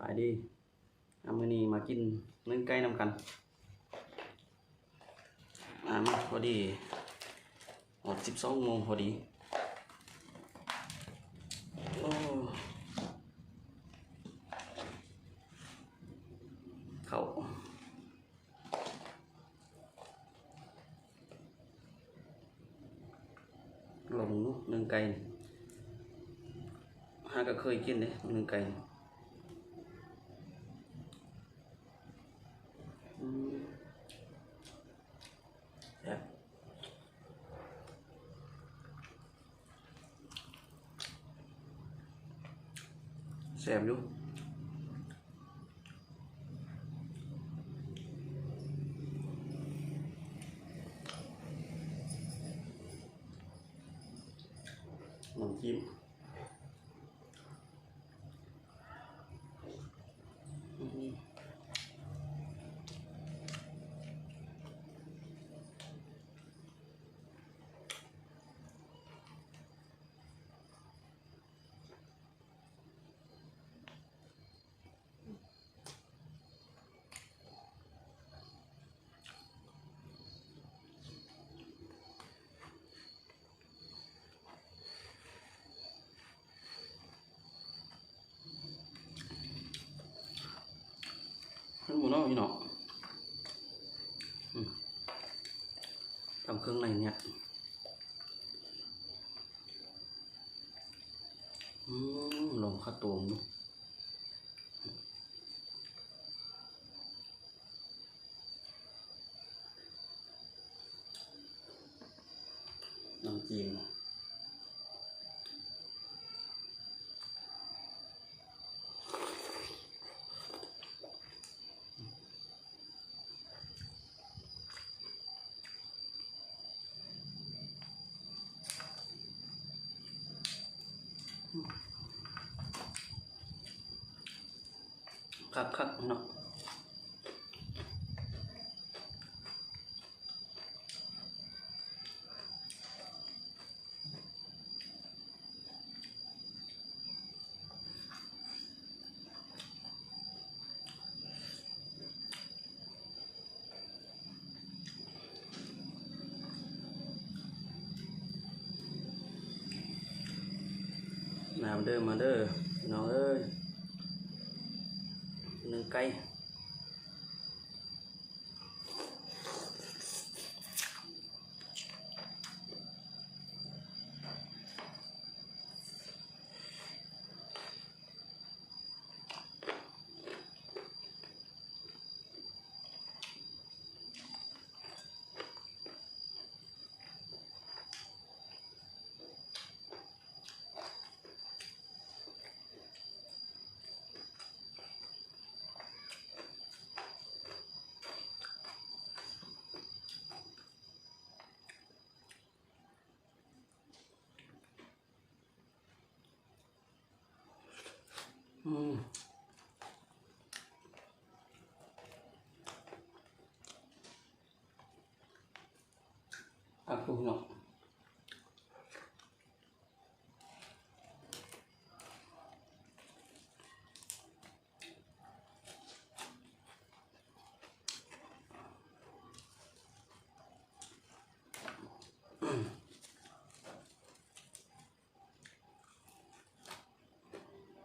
ບາຍດີ ອ່າ ມື້ນີ້ມາກິນໜຶ້ງໄກ່ນຳກັນ ອ່າ ມາພໍດີ ຮອດສິບສອງໂມງພໍດີ. ໂອ້ ເຂົ້າ ລອງເບິ່ງດູໜຶ້ງໄກ່ນີ້ ຫາກໍເຄີຍກິນເດ້ໜຶ້ງໄກ່ນີ້ ອືມ ແຊບ ແຊບຢູ່ ນ້ຳຈິ້ມ. ເຫັນບໍ່ເນາະພີ່ນ້ອງ ອືມ ຕຳເຄື່ອງໃນແໜ້ນ ອືມ ລອງຄາຕົວເບິ່ງດູ. ນ້ຳຈີນ ຄັກໆ ເນາະ. ມາເດີ ມາເດີ ພີ່ນ້ອງເອີຍ ໜຶ້ງໄກ່. ອືມ ຄັກຢູ່ເນາະ.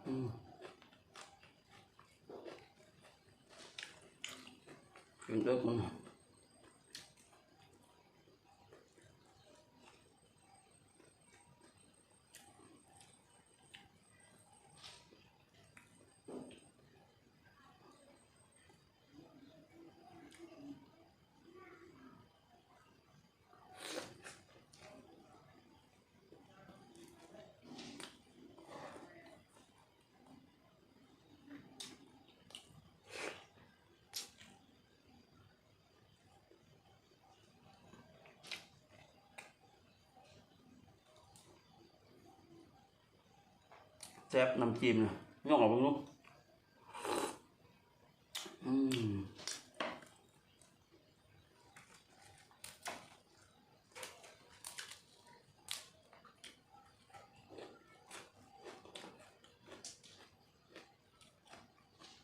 ອືມ ກິນເດີ ມັນ. ແຊບ ນ້ຳຈີນນະ ຍອມເອົາເບິ່ງດູ ອືມ. ອ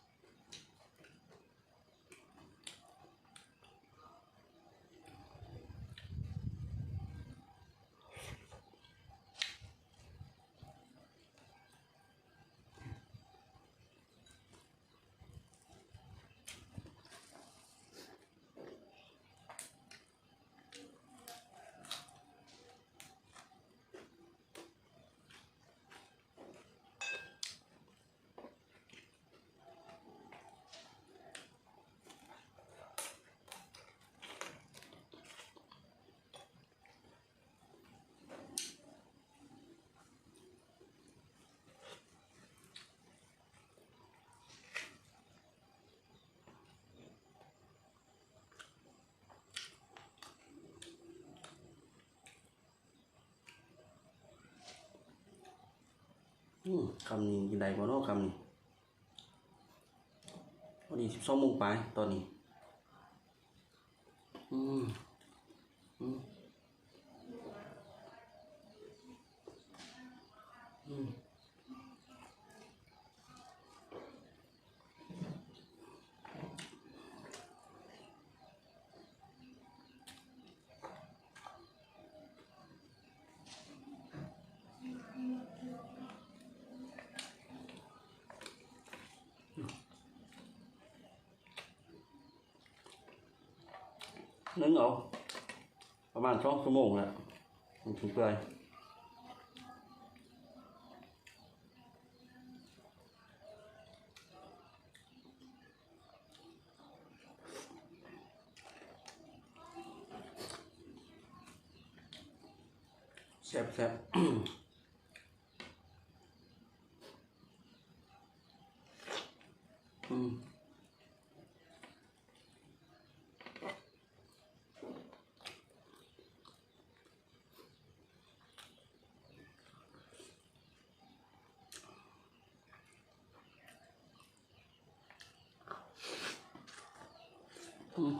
ອືມ ຄຳນີ້ກິນໄດ້ບໍ່ເນາະ ຄຳນີ້? ພໍດີສິບສອງໂມງປາຍຕອນນີ້. ອືມ ອືມ ອືມ. ໜຶ້ງເອົາປະມານສອງຊົ່ວໂມງແລ້ວ ມັນຈຶ່ງເປື່ອຍ. ແຊບໆ. ອືມ. ອືມ.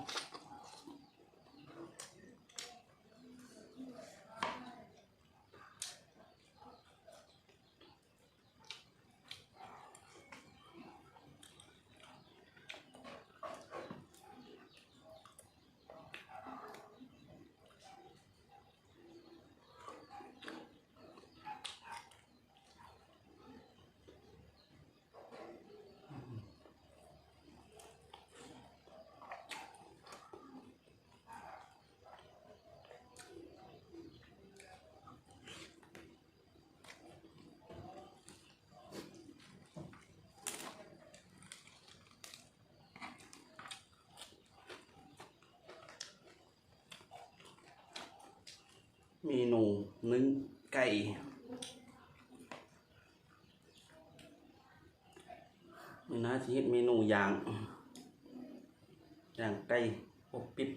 ເມນູໜຶ້ງໄກ່ ມື້ໜ້າຊິເຮັດເມນູຍ່າງ ຍ່າງໄກ່ອົບປິດ.